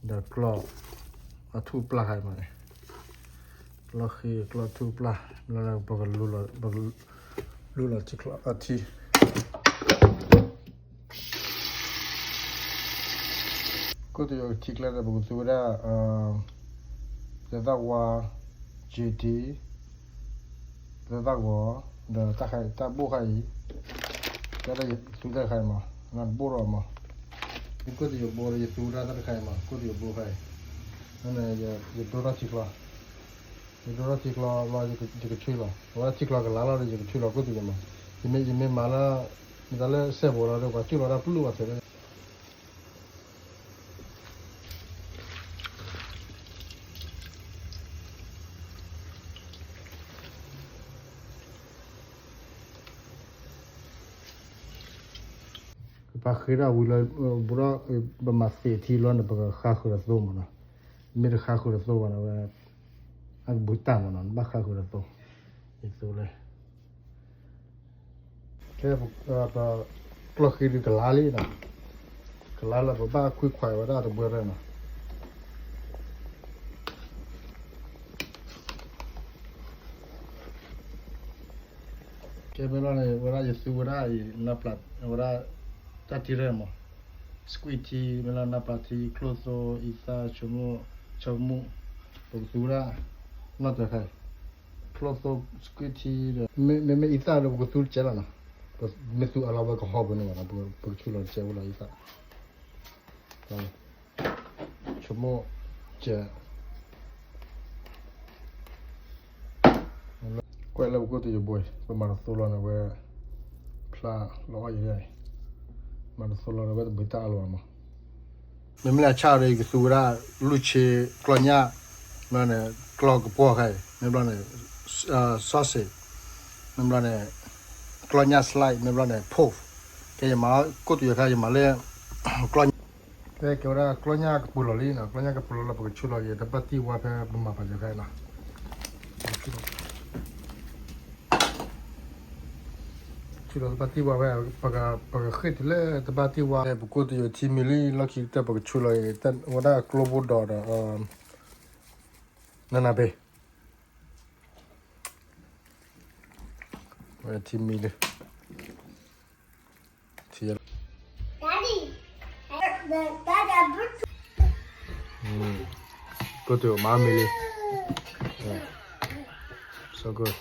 ດຽວກຣອກເອົາທູປາໃຫ້ມານີ້ ກຣອກຄີກຣອກທູປາ ແລ້ວເຮົາກໍລຸດເອົາ ລຸດເອົາທີ່ກຣອກເອົາທີ່ Kutu yo tikla da bukutu da, eh, da da wa jiti, da da wa, da ta khai, ta bu khai, da da tu da khai ma, na bu ro ma. Kutu yo bu ro yo tu da da khai ma, kutu yo bu khai. Na na yo yo do da tikla. ເຮັດໂດລະຕິກລໍ ລໍ ຢາກ ຢາກກະຊຸຍລໍ ວ່າຕິກລໍກະລາລໍ ຢາກກະຊຸຍລໍ ກົດຕິກລໍ ມາ ຍາເມ ຍາເມມາລະ ມີຕາເລແຊໂບລະ ກະຊຸຍລໍ ດາປຸລຸວາເທ ປາຄືດາ ວືລະ ເອີ ບຸຣະ ເອີ ບະມາເສທີລອນ ປະກະຄາຄືດາໂຕມະນະ ເມດຄາຄືດາໂຕມະນະ ເວລາ ອັນບຸຕາມະນະ ບາຄາຄືດາໂຕ ອີໂຕເລີຍ ແຄ່ ເອີ ປະ ກລອກຄືກະລາລີນະ ກະລາລະ ບາບາຄຸຍຄວາຍວາດາຕະເບີດເລີຍນະ. ເກເມລອນ ເວລາຈະຊູເວລານາປາ ເວລາຕາທີເຣມ ສະກີທີ ເມລອນນາປາທີ ໂຄໂຕ ອີຕາ ໂຊໂມ ຊາໂມ ປະຕູລາ ນາຕາໄຄ ໂຄໂຕ ສະກີທີ ເມ ເມ ເມ ອີຕາ ປະຕູເຈລານາ ເມຕູອາລາວະກະຮອບເນາະ ປະຕູລາເຈລາ ອີຕາ ໂຊໂມ ເຈ Kuai la buku tu yo boy, pa mara solo na we pla lo ai ai. Mara solo na we buta alo ama. Memela cha de kusura luche klonya, mane klok po kai, memela ne, ah, sausage, memela ne klonya slide, memela ne pork. Ke ma kutu yo kai ma le klonya. ແຕ່ເກວດາ ກລໍຍາກະປູລໍລີນະ ກລໍຍາກະປູລໍລະ ປະກະຊຸລໍເຢ ຕະປາຕີວາແພ ບະມາປະຈະໄຄນະ ຊຸລໍຕະປາຕີວາແພ ປະກະ ປະກະເຄຕິເລ ຕະປາຕີວາ ແຕ່ປະກຸດໂຍທີມິລີ ລະຄິດແຕ່ປະກະຊຸລໍເຢ ແຕ່ວະດາໂກລບົດດອດ ເອີ ນານາເບ ເວທີມິລີ. ອືມ ໂກໂຕມາມິລີ ເອີ so good.